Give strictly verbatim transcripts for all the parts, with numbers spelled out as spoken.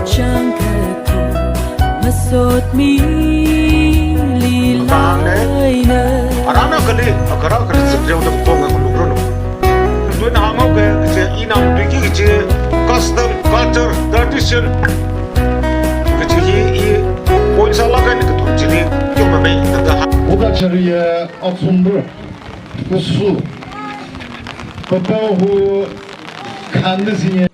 Changkatu masot mi li laina. Arana kali, akara kali sip jao da kong ang lukrono. Tuin hangau ke, kaje inam tuiki kaje custom, culture, tradition. Kaje hi, i, point sālaga ni katu chili, yung mamei, taga ha. Uda chariya atsumber, kusu, papa hu, kanda sinya.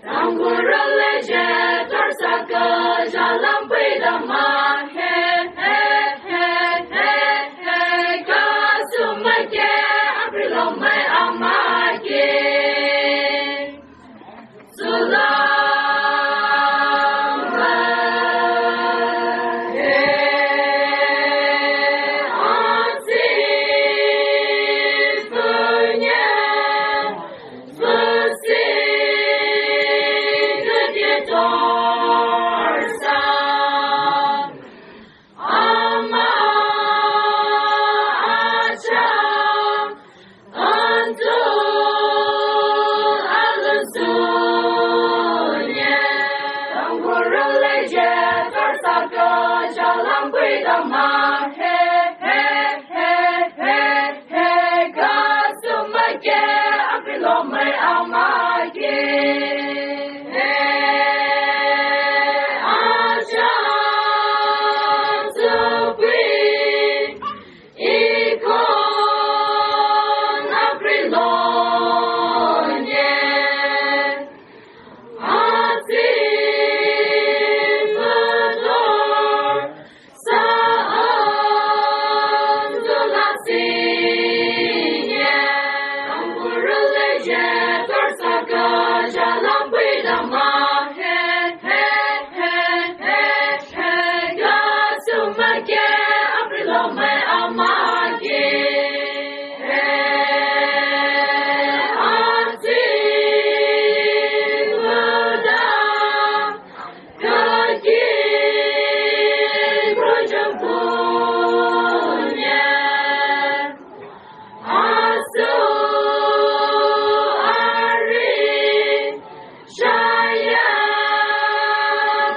Tangkhul rālei chi tharsāka, jalam puidama, he, he, he, he, he, kasumake, apri longmei amake. Sulama, he, atsi, punya, He, he, he, he, kasumake, apri longmei amake. He, aja, tsupui, ikhon apri lonye. Atsi, mator, sa, ang, zula, sinye. Tangkhul rālei chi tharsāka, jalam puidama, he, he, he, he, he, kasumake, apri longmei amake. He, atsi, mada, kaki, krojam punya, asu, ari, shaya,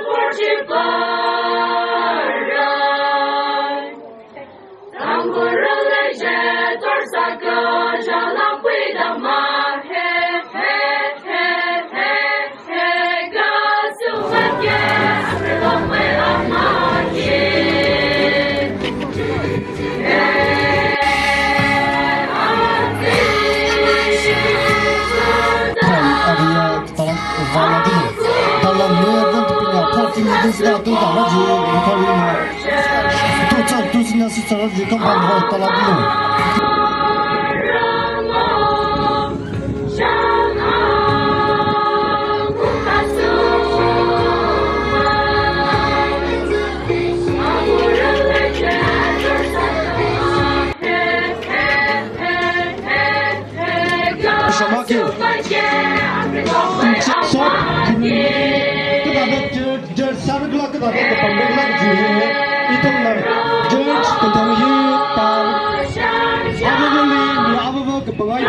porchi, parai. Tangkhul rālei chi tharsāka, jalam puidama, he, he, he, he, he, kasumake, apri longmei amake. He, atsi, Thai area, Talang, Vala dulu. Talang ne dan tu punya parking itu sudah tu tak lagi, bukan lima. Tu cak, tu sini si cak lagi, kampung hall, Talang dulu. Samake. Sop. Kita ada jer, jer, sana kelak kita ada depan belak jer. Itu lah. Jer, tentang hitam. Apa boleh, apa boleh kepengai.